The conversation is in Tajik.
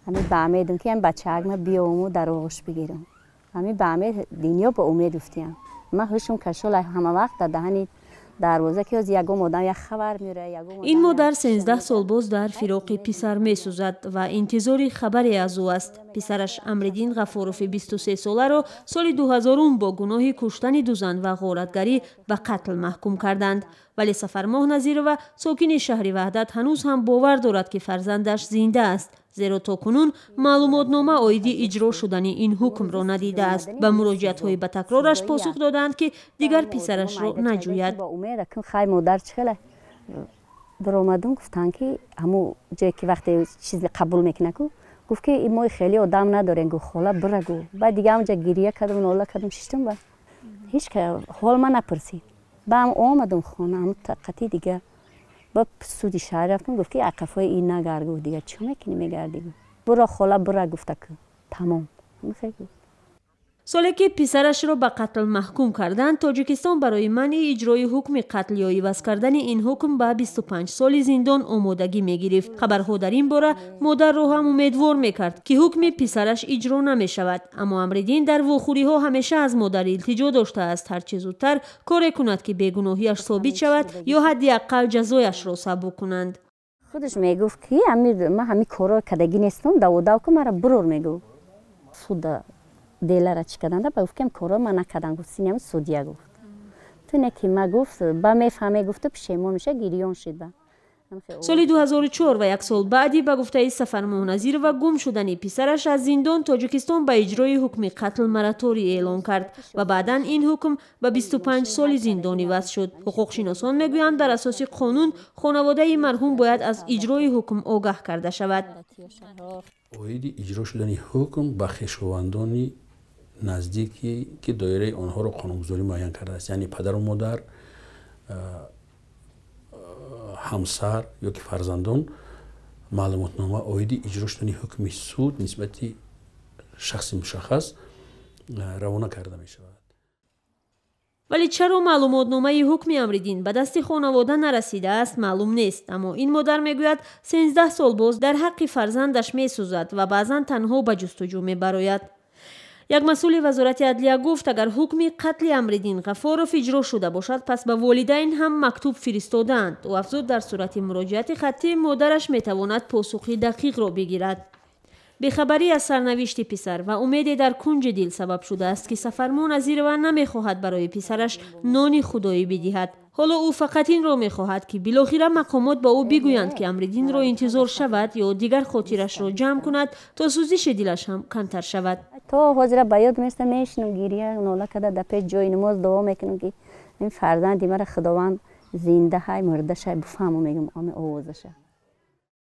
Ҳами ба умедам ки ҳам бачаак ма биёму дар оғӯш бигирам. Ҳами ба умед дунё ба умед уфтиям. Ман ҳушум кашол ҳама вақт дар даҳани дарвоза ки оз ягон одам як хабар меорад, ягон одам. Ин модар 13 сол боз дар фироқи писар месӯзад ва интизори хабаре аз ӯ аст. Писараш Амриддин Ғафурови 23-соларо соли 2000 бо гуноҳи куштани ду зан ва ғоратгарӣ ба қатл маҳкум карданд. Вале Сафармоҳ Назирова, сокини шаҳри Ваҳдат, ҳанӯз ҳам бовар дорад, ки фарзандаш зинда аст, зеро то кунун маълумотнома оиди иҷро шудани ин ҳукмро надидааст. Ба муроҷиатҳои ба такрораш посух додаанд, ки дигар писарашро наҷӯяд. Хай, модар, чӣ хеле биромадум, гуфтанд, ки ҳамун ҷое ки вақте чизе қабул мекунаку, гуфт, ки мо хеле одам надорем. Гуфт, хола, бира, гуфт. Баъд дига ҳамҷа гирия кардам, нола кардам, шиштум ба ҳеҷ ҳол ма напурсид. Баам омадум хона, ҳамун тақати дига ба суди шаҳр рафтам. Гуфт, ки ақафои ин нагард. Гуфт, дига чӣ мекунӣ, мегардӣ? Гуфт, буро, хола, бура, гуфта ку, тамом. Соле ки писарашро ба қатл маҳкум карданд, Тоҷикистон барои манъи иҷрои ҳукми қатл ё иваз кардани ин ҳукм ба 25 соли зиндон омодагӣ мегирифт. Хабарҳо дар ин бора модарро ҳам умедвор мекард, ки ҳукми писараш иҷро намешавад. Аммо Амриддин дар вохӯриҳо ҳамеша аз модар илтиҷо доштааст, ҳарчи зудтар коре кунад, ки бегуноҳиаш собит шавад ё ҳадди аққал ҷазояшро сабук кунанд. Худаш мегуфт, ки ман ҳамин корро кардагӣ нестам, даводав ку, мара бурор, мегуфт. Суда делара чӣ карданда, ба гуфт, ки корро ман накардам. Гуфт, синам судья гуфт, ту не ки ма, гуфт, ба мефаҳме, гуфту пишемон меша, гирён шид ба. Соли 2004 ва як сол баъди, ба гуфтаи Сафармоҳ Назирова, гум шудани писараш аз зиндон, Тоҷикистон ба иҷрои ҳукми қатл мораторий эълон кард ва баъдан ин ҳукм ба 25 соли зиндон иваз шуд. Ҳуқуқшиносон мегӯянд, дар асоси қонун хонаводаи марҳум бояд аз иҷрои ҳукм огаҳ карда шавад. Оиди иҷро шудани ҳукм ба хешовандони наздики, ки доираи онҳоро қонунгузорӣ муайян кардааст, яъне падару модар, ҳамсар ё ки фарзандон, маълумотнома оиди иҷро шудани ҳукми суд нисбати шахси мушаххас равона карда мешавад. Вале чаро маълумотномаи ҳукми Амриддин ба дасти хонавода нарасидааст, маълум нест. Аммо ин модар мегӯяд, 13 сол боз дар ҳаққи фарзандаш месӯзад ва баъзан танҳо ба ҷустуҷӯ мебарояд. Як масъули Вазорати адлия гуфт, агар ҳукми қатли Амриддин Ғафоров иҷро шуда бошад, пас ба волидайн ҳам мактуб фиристодаанд. Ӯ афзуд, дар сурати муроҷиати хаттӣ модараш метавонад посухи дақиқро бигирад. Бехабарӣ аз сарнавишти писар ва умеде дар кунҷи дил сабаб шудааст, ки Сафармо Назирова намехоҳад барои писараш нони худоӣ бидиҳад. Ҳоло ӯ фақат инро мехоҳад, ки билохира мақомот ба ӯ бигӯянд, ки Амриддинро интизор шавад ё дигар хотирашро ҷамъ кунад, то сӯзиши дилаш ҳам камтар шавад. То ҳозира ба ёд места, мешинам, гирия нола карда, дар пеш ҷои намоз дуо мекунам, ки ин фарзанди мара Худованд зинда ҳай, мурда шай, буфаҳму, мегум, ами овозаша.